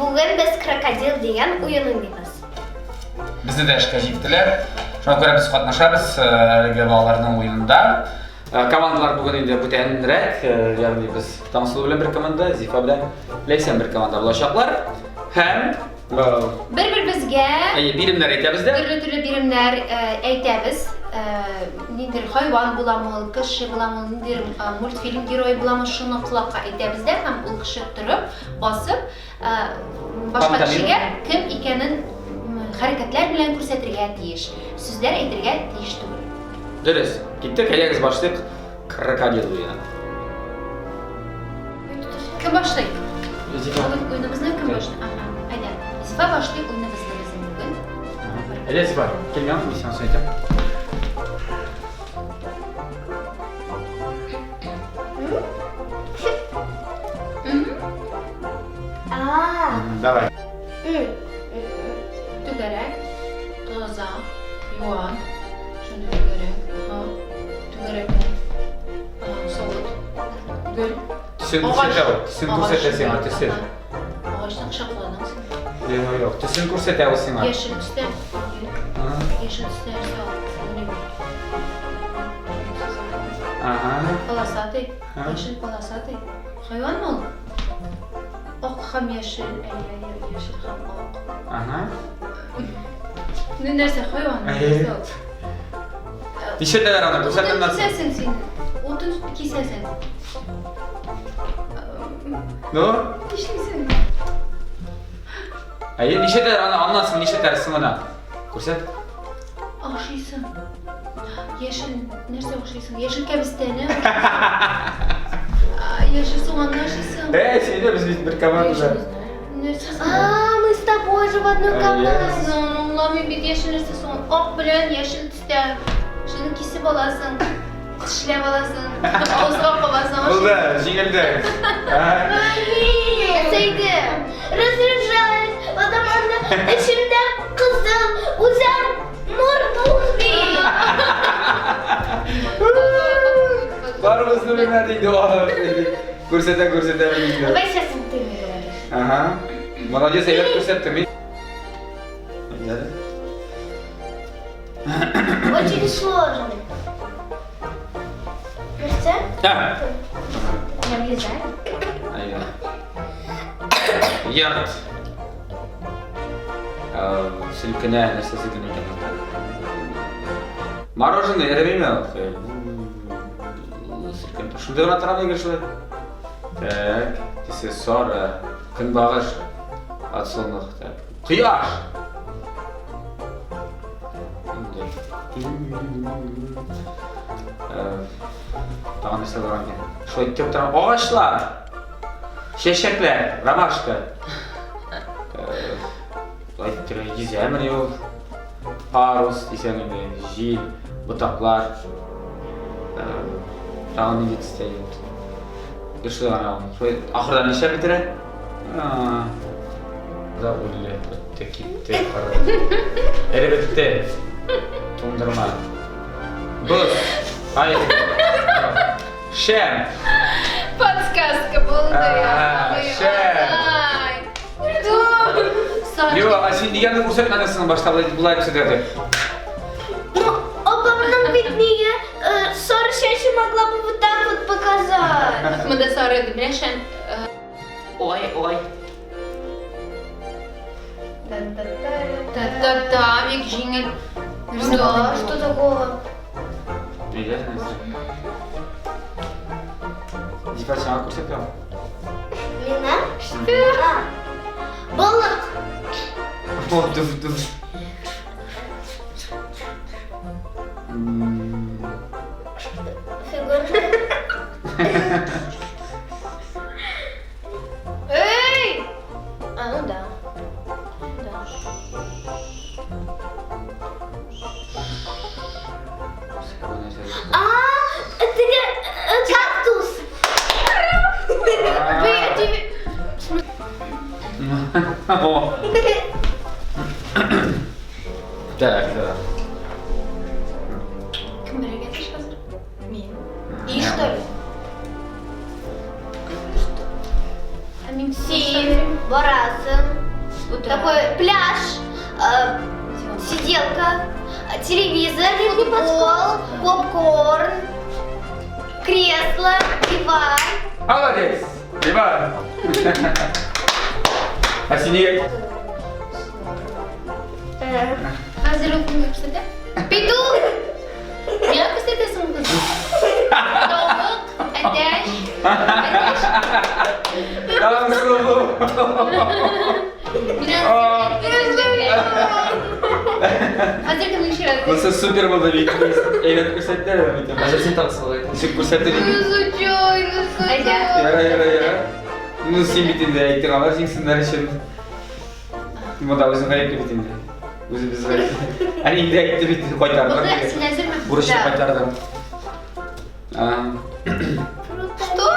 Бүген без крокодил дигән уен уйныйбыз. Безне дә эшкә җиктеләр. Шуңа күрә без катнашабыз әлеге балаларның уенында. Командалар бүген инде бүтәнрәк, ягъни без Таңсылу белән бер команда, Зифа белән Ләйсән бер команда булачаклар. Һәм Бер-беребезгә Әйе, биремнәр әйтәбез дә. Төрле-төрле биремнәр әйтәбез. Ниндидер хайван буламы ул, кеше буламы ул, ниндидер мультфильм герое буламы, шуны колакка әйтәбез дә һәм ул кеше торып, басып, башка кешегә кем икәнен хәрәкәтләр белән күрсәтергә тиеш. Сүзләр әйтергә тиеш түгел. Дөрес. Киттек, әйдәгез башлыйк крокодил уенын. Кем башлый? Зифа. Уеныбызны кем башлый? Ага, әйдә. Зифа башлый уеныбызны безнең бүген. Әйдә, Зифа, кил миңа, мин сиңа әйтәм. Давай. Түгәрәк, таза, юан, шундый түгәрәк, ага, түгәрәк, савыт, гөл. Төсен күрсәтә ул, төсен күрсәтә сиңа, төсен. Агачны кочакладың син. Юк, юк, төсен күрсәтә ул сиңа. Яшел төстә. Яшел төстә нәрсә ул? Ага. Полосатый. Яшел полосатый. Хайванмы ул? Ак һәм яшел, әйе, әйе, яшел һәм ак. Ага. Ну, нәрсә, хайван? Нәрсә ул? Нишләтәләр аны? Күрсәтәм Утын кисәсең син. Утын кисәсең. Ну? Нишлисең? Әйе, нишләтәләр аны? Аннан соң нишләтәләр соң аны? Күрсәт. Ашыйсың. Яшел нәрсә ашыйсың? Яшел кәбестәне. Яшел суганны ашыйсың. Эй, син дә без бит бер командада. Нәрсә соң? А, мы с тобой же в одной команде. Соң, аңламыйм бит яшел нәрсә соң. Ак белән яшел төстә. Шуны кисеп аласың, тешләп аласың, авызга кабасың. Булды, җиңелде. Сәйде, разряжаюсь, потом анда эчемдә кызыл, үзем Барыбызны белмәде инде ул. Күрсәтә, күрсәтә белмим. Давай сейчас ты мне говоришь. Ага. Молодец, әйбәт күрсәтте мин. Очень сложный. Нәрсә? Да. Я влезаю. Әйе. Ярт. Селкенә, нәрсә селкенә икән монда? Мороженое эремиме ул? Селкенеп. Шундый гына тора нигә шулай? Так, төсе сары, көнбагыш, подсолнух, так. Кояш! Тагын нәрсә бар икән? Шулай итеп тора. Агачлар! Чәчәкләр, ромашка. Болай итеп йөзәмени ул? Парус дисәң инде, җил, ботаклар. Тагын нинди төстә инде? Шулай гына ул. Шулай ахырда нишләп бетерә? Да үлде, бетте, китте, Эре бетте. Туңдырма. Боз. Ай. Шәм. Подсказка булды я. Шәм. Юк, а син нигә аны күрсәтмәдең соң башта болай болай күрсәтә Апамның бит нигә сары чәче могла бы вот так вот показать. Монда сары иде, менә шәм. Ой, ой. Та-та-та, бик җиңел. Да, что такого? Нигә нәрсә? Зифа сиңа күрсәтәм. Миңа? Что? Балык. О, дуф, дуф. Фигурка. Эй! А, ну да. Да. А, это кактус. О. Так, да. Кем бирергә тиеш хәзер? Мин. И что ли? Ә мин Син барасың. Утыра. Такой пляж, сиделка, телевизор, футбол, попкорн, кресло, диван. Молодец! Диван! Ә син нигә? Хәзер ул кемгә күрсәтә? Петух! Миңа күрсәтәсең кызым. Тавык, әтәч. Әтәч. Таңсылу! Миңа Хәзер кемнең чираты? Монысы супер булды бит. Әйбәт күрсәтте әле бит. Хәзер син Таңсылу. Ничек күрсәтте бит. Случайно Әйдә. Яра, яра, яра. Ну, син бит инде әйттең алар җиңсеннәр өчен. Монда үзең гаепле бит инде. Үзебез гаепле. Ә инде әйтте бит, кайтардым. Булды, син әзерме? Бурычны Да. кайтардым. А, Что?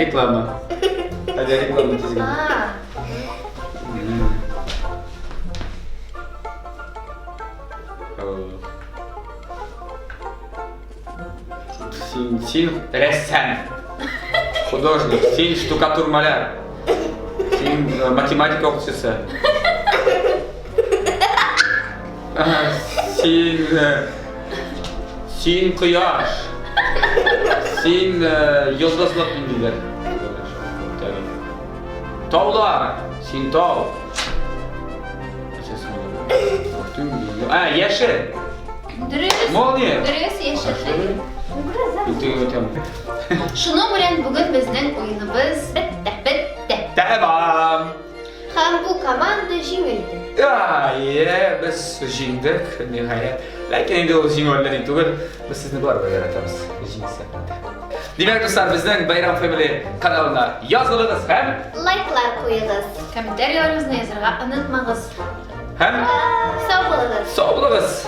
Реклама. Әйдә реклама тиз генә. А, Син, син рәссам. Художник, син штукатур маляр. Син математика укытучысы. Син син кояш. Син йолдызлык ниндидер. Таулар, син тау. А, яшел. Дөрес. Молния. Дөрес, яшел. Үтеп үтәм. Шуның белән бүген безнең уеныбыз бетте. Бетте. Тәмам. Һәм бу команда җиңелде. Әйе, без җиңдек, ниһаять. Ләкин инде ул җиңү әллә ни түгел. Без сезне барыбер яратабыз, җиңсәк тә. Димәк, дуслар, безнең Бәйрәм Family каналына язылыгыз һәм Лайклар куегыз. Комментарийларыгызны язарга онытмагыз. Һәм Сау булыгыз. Сау булыгыз.